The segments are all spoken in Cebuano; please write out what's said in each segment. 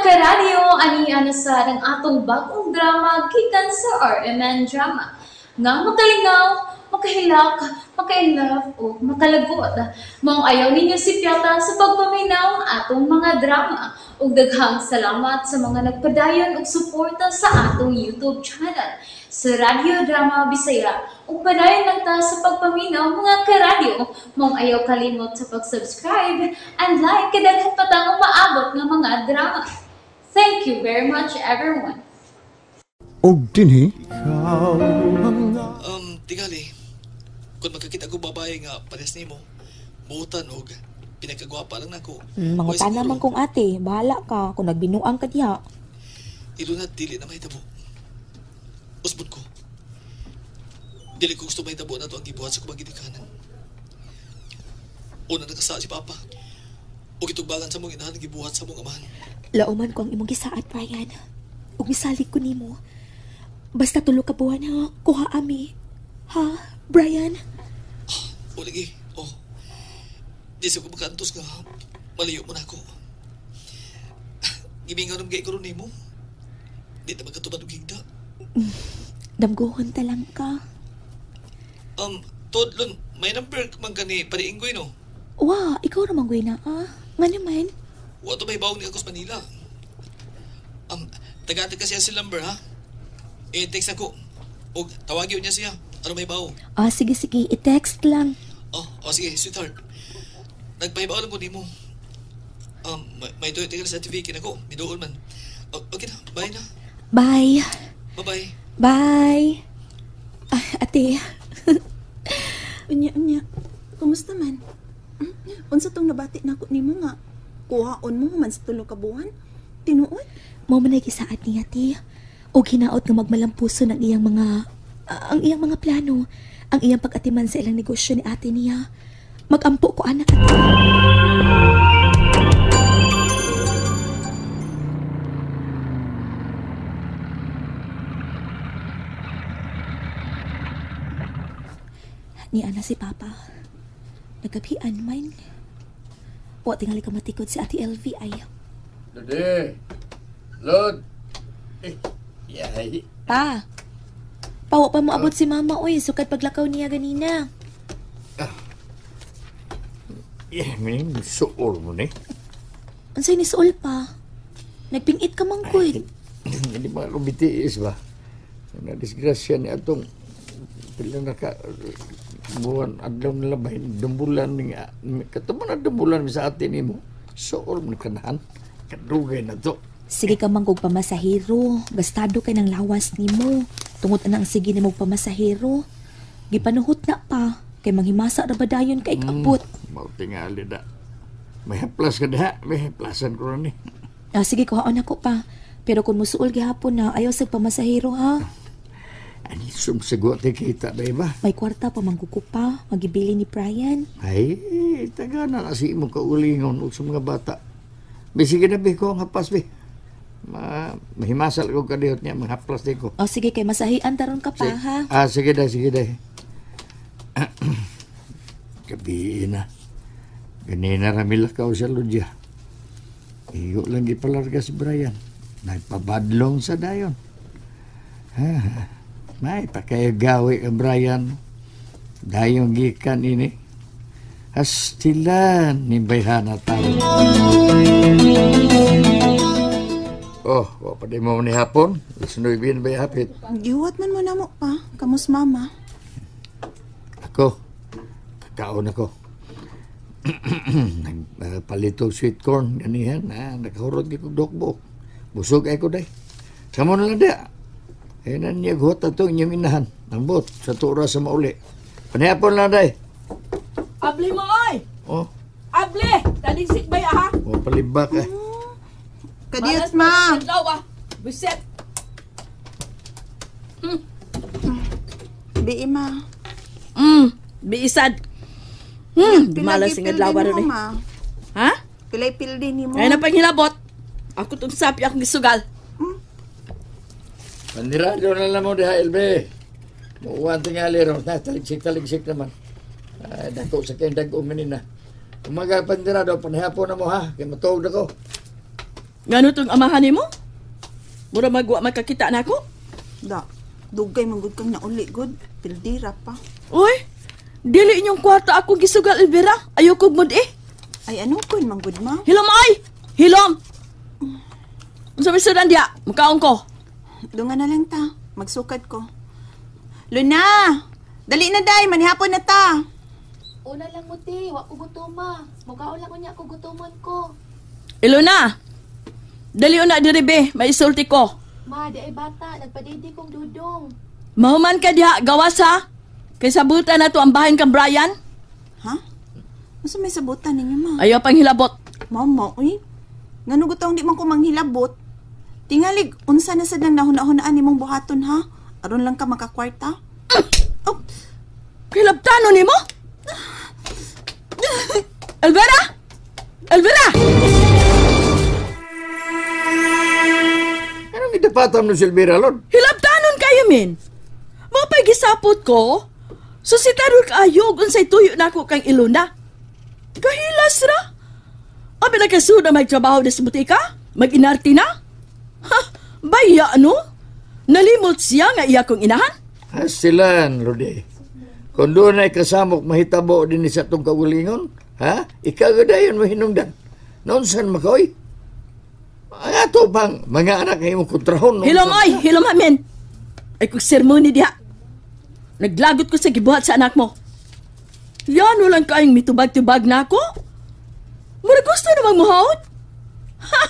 Karadyo, ani ana sa ang atong bagong drama gikan sa RMN Drama. Nga makalingaw, makahilak, makainlove o makalagot. Maong ayaw ninyo sipyata sa pagpaminaw ang atong mga drama. Ug daghang salamat sa mga nagpadayon og suporta sa atong YouTube channel sa Radyo Drama Bisaya. Ug padayon lang ta sa pagpaminaw, mga karadyo. Maong ayaw kalimot sa pag-subscribe and like kay daghan pa tang umaabot nga mga drama. Thank you very much, everyone. Og dinhi Tingali, kung magkakita ko babae nga parehas nimo, buutan og pinagkagwapa lang nako. Mangutana Oy, siguro, man kong ate, bahala ka kung nagbinuang ka diha. Iluna, dili na mahitabo. Usbon ko. Dili ko gusto mahitabo na to ang gibuhat sa kumagidikanan. Una nakasa si Papa. O gitugbagan sa mong inahan ang gibuhat sa mong amahan. Lauman ko ang imong gisaad, Brian. Ug misalig ko nimo. Basta tulo ka buwan ha, kuha ami. Ha, Brian? O lagi, oh. Di sa ko makaantos nga malayo mo na ako. Gimingaw ng gay ko ron nimo. Di na magkatubad og higda. Damguhon ta lang ka. Todlon, may number man ka ni Pariinggoy, no? Wa, ikaw ra man goy na ah. Nga naman. Wa to may bawang ni Agos Manila. Taga-ate kasi ang number, ha? I-text ako. O tawagin niya siya. Ano may bawo? Ah, sige sige, i-text lang. Oh, oh sige, sweetheart. Nagpahibaw lang ko nimo. May tuyo tingin sa TV kinako. Miduol man. Okay na, bye na. Bye. Bye-bye. Bye. Ah, ate. Unya, unya. Kumusta man? Unsa tong nabati nako nimo nga kuhaon mo man sa tulo ka buwan? Tinuod? Mao man ay gisaad niya, ate. Og hinaot nga magmalampuso ng iyang mga ang iyang mga plano, ang iyang pag-atiman sa ilang negosyo ni ate niya. Magampo ko anak, ate. Ni ana si Papa. Nagkapian man. Wa tingali ka matikod si Ate LV ay. Dede. Lord. Eh, yay. Pa. Pawa pa mo abot si Mama oy, sukad paglakaw niya ganina. Yeah, may suol mo ni. Unsay ni suol pa? Nagpingit ka man gud. Hindi mga lumitiis ba? Na disgrasya ni atong pila na ka buwan adlaw nila ba dumbulan nga katuman na dumbulan sa atin nimo. Suol mo kanahan. Kadugay na to. Sige ka man kog pamasahero, gastado kay ng lawas nimo. Tungod anang sige nimo pamasahero. Gipanuhot na pa kay manghimasa ra ba dayon kay kaabot. Mao tingali da. May haplas ka diha, may haplasan ko ni. Ah, sige kuhaon ako pa. Pero kung musuol gihapon na ayaw sa pamasahero ha. Ani sumsigo ti kita ba iba? May kwarta pa mangguko pa, magibili ni Brian. Ay, taga na na si imong kaulingon ug sa mga bata. Bisige na bi ko ang hapas bi. Mahimasal ko kadihot niya, manghaplas di ko. O sige kay masahian taron ka pa ha. Ah, sige da, sige da. Gabi na. Ganina rami lakaw sa Ludia. Iyo lang gipalarga si Brian. Nagpabadlong sa dayon. Ha, may pakayagawi ka Brian. Dayong gikan ini. Hastilan ni bayhana tao. Oh, wa pa di mo ni hapon. Alas 9 na ba hapit? Giwat man mo namo pa. Kamos mama. Ako, kakaon ako. Nagpalito sweet corn, ganihan. Nakahurot di kong dokbok. Busog ay ko day. Samo na lang dia. Eh, nanyaghot ato inyong inahan. Ambot, sa tura sa mauli. Panihapon lang day. Abli mo, oy! Oh, Abli! Taligsik ba ya, ha? oh palibak eh. Kadiyot ma. Adlaw, ah! Biset! Bi ma. Biisad. Malas Pilay nga adlaw pildi ron mo eh. ma. Ha? Pilay pildi nimo. Ngayon na panghilabot. Ako tong sapi akong gisugal. Panirado na lang mo diha, LB. Muuwan tingali ron. Na, taligsik-taligsik naman. Ay, dako sa kayong dag-o na. Umaga pandirado, panihapon na mo ha. Kaya matuog na ko. Ngano tong amahan nimo? Mura magwa makakita nako? Da, dugay man gud kang nauli gud. Pildira pa. Uy, dili inyong kwarta ako gisugal, Elvira. Ayaw kog mud eh. Ay, ano kun man gud, ma? Hilom ay! Hilom! Unsa may sudan diha? Mukaon ko. Dunga na lang ta. Magsukad ko. Luna! Dali na day, manihapon na ta. Una lang mo, te. Wa ko gutoma. Mukaon lang unya ko gutomon ko. Ilona! Dali una diri be, may isulti ko. Ma, di ay bata. Nagpadidi kong dudong. Mahuman ka diha, gawas ha. Kay sabutan na to ang bahin kang Brian. Ha? Unsa may sabutan ninyo, ma? Ayaw pang hilabot. Mama, uy. Ngano gutong di man ko manghilabot? Tingalig, unsa na sad nang nahuna-hunaan nimong buhaton, ha? Aron lang ka makakwarta? Oh, Hilabtano nimo? Elvira! Elvira! Anong gidapatan mo si Elvira, Lord? Hilabtanon kayo, min. Mo pa'y gisapot ko. So si Tarol kaayo, unsay tuyo na ako kang Ilona. Kahilas ra. Abi na kasuda magtrabaho na sa butika? Mag-inarte na? Ha? Baya, ano? Nalimot siya nga iya kong inahan? Hasilan, Lodi. Kung doon ay kasamok mahitabo din sa itong kagulingon, ha? Ikaw gadayon mo hinungdan. Noon saan makaoy? Ang ato pang mga anak nga imong kontrahon. Hilom ay, hilom amin. Ay kung sermoni diha. Naglagot ko sa gibuhat sa anak mo. Yan, walang kaayong mitubag-tubag na ako. Mura gusto namang muhaot. Ha?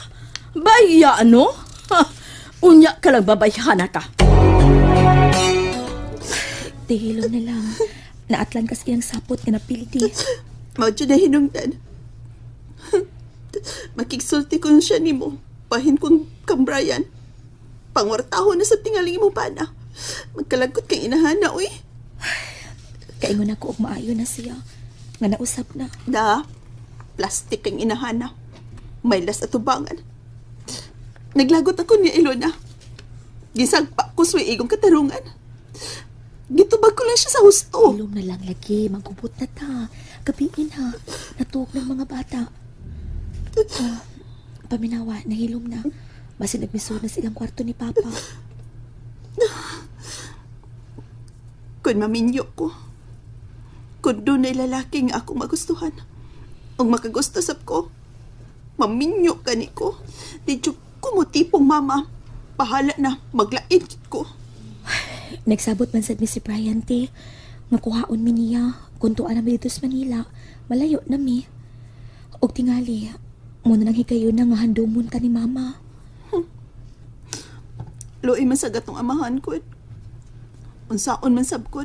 Baya, ano? Ha? Unya ka lang babayhana ka. Tihilo na lang. Naatlan kas iyang sapot nga napildi. Mao jud na hinungdan. Makigsulti ko siya nimo. Pahin kong kang Brian. Pangwartaho na sa tingaling imong pana. Magkalagkot kang inahana, uy. Kaingon ako og maayo na siya. Nga nausap na. Da, plastic kang inahana. May las atubangan. Naglagot ako niya, Ilona. Gisagpa ko sa igong katarungan. Gitubag ko lang siya sa husto. Hilom na lang lagi. Magubot na ta. Gabiin ha. Natuog ng mga bata. Paminawa, nahilom na. Basin nagmisod na silang kwarto ni Papa. Kung maminyo ko, kung doon ay lalaki nga ako magustuhan, ang makagusto sab ko, maminyo ka ni ko. Di jud ko mo tipong mama. Bahala na, maglain ko. Nagsabot man sad mi si Brian, te. Nga kuhaon mi niya. Kung tuwa na mi dito sa Manila, malayo na mi. Og tingali, muna nang higayon na nga handumon ka ni mama. Luoy man sa gatong amahan ko. Unsaon man sab ko.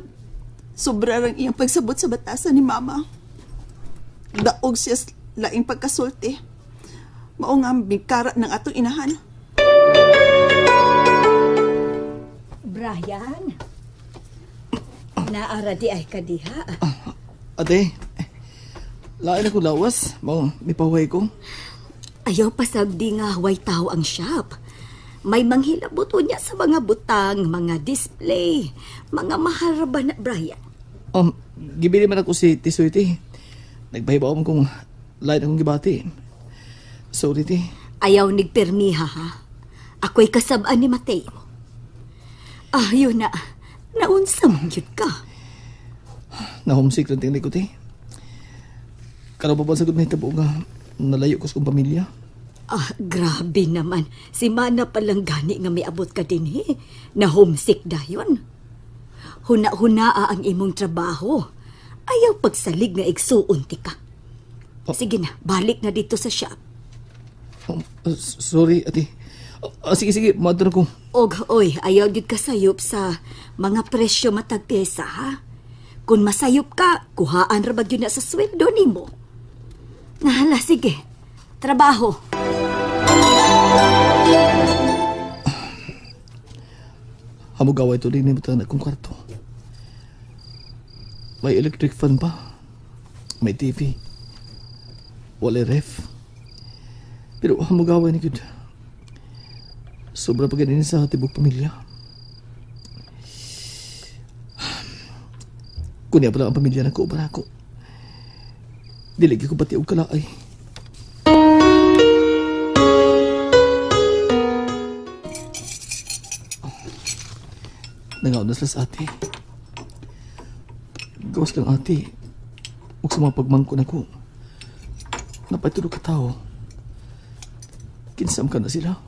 Sobra rang iyang pagsabot sa batasan ni mama. Daog siya laing pagkasulti. Mao nga bigkara ng atong inahan. Brian, naara di ay kadiha. Ate, lain ako lawas. Mao, may pahuway ko. Ayaw pasagdi nga way tao ang shop. May manghilabot niya sa mga butang, mga display, mga maharaba na, Brian. Gibili man ako si Tisoy, te. Nagpahibaw man kong lain akong gibati. Sorry, te. Ayaw nigpermiha, ha? Ako'y kasabaan ni Mateo. Ah, yun na. Naunsa mong yun ka. Na-homesick lang tingin ko, te. Karo pa ba sagot may tabo nga nalayo ko sa kong pamilya? Ah, grabe naman. Si Mana palang gani nga may abot ka din, eh. Na-homesick dayon. Huna-hunaa ang imong trabaho. Ayaw pagsalig nga igsuon ti ka. Oh. Sige na, balik na dito sa shop. Oh, sorry, ate. Sige, sige, maadto na ko. Og, oy, ayaw gyud ka sayop sa mga presyo matag pyesa, ha? Kung masayop ka, kuhaan ra ba gyud na sa sweldo nimo? Nahala, sige. Trabaho. Hamugaway ito din ni akong kwarto. May electric fan pa. May TV. Wala ref. Pero hamugaway ni gud. Sobra pa ganin sa tibok pamilya. Kunya pala ang pamilya na ko, para ako. Dili ko pati og kalaay. Nangaon na sila sa ate. Gawas kang ate. Ug sa mga pagmangkon ako. Napatulog ka tao. Kinsam ka na sila.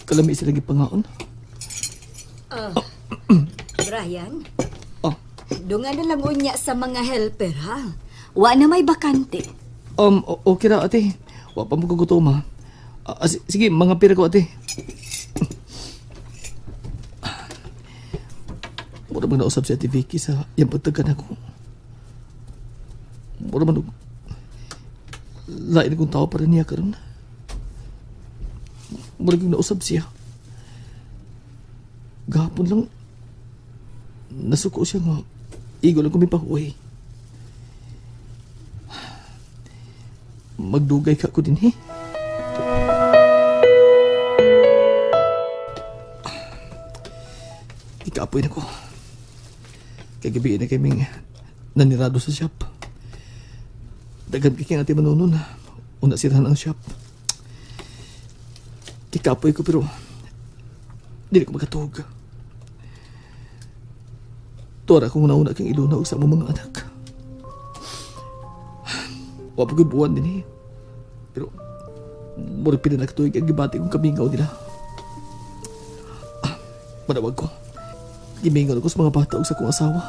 Kalami sila gipangaon. Brian? Oh. Dunga na lang unya sa mga helper, ha? Wa na may bakante. Okay ra, ate. Wa pa mo gugutom, ha? Sige, mga pira ko, ate. Mura bang nausap si Ate Vicky sa iyang pagtagan ako. Mura man og lain akong tao para niya karon. Mura kong nausap siya. Gahapon lang nasuko siya nga igo lang kumi pahuway. Magdugay ka ko din, he. Ikaapoy na ko. Kagabi na kaming nanirado sa shop. Daghan kay ate manunon. Una sirahan ang shop. Kikapoy ko pero dili ko makatuog. Tuwara akong una-una kang iluna og sa among mga anak. Wa pa ko'y buwan din eh. Pero murag pila na katuig ang gibati kong kamingaw nila. Manawag ko. Gimingaw ako sa mga bata ug sa akong asawa.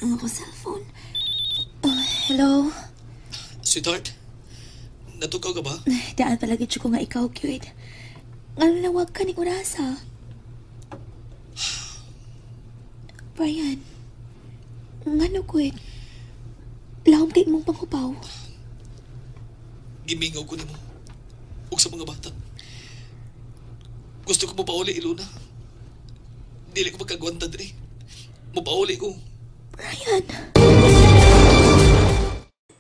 Ang ako cellphone. Oh, hello. Sweetheart, natukaw ka ba? Daan palagi ko nga ikaw, cute. Ngano nawag ka ni Urasa? Brian, ngano, cute? Lahom kay mong panghupaw. Gimingaw ko nimo ug sa mga bata. Gusto ko mopauli, Ilona. Dili ko magkagwanta diri. Mopauli ko. Brian!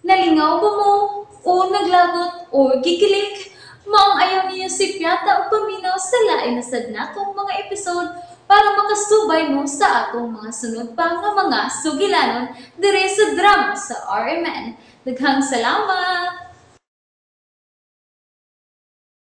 Nalingaw ba mo? O naglagot o gikilig? Maong ayaw niyo si Piata o paminaw sa lain na sad natong mga episode para makasubay mo sa atong mga sunod pa nga mga sugilanon dire sa drama sa RMN. Daghang salamat!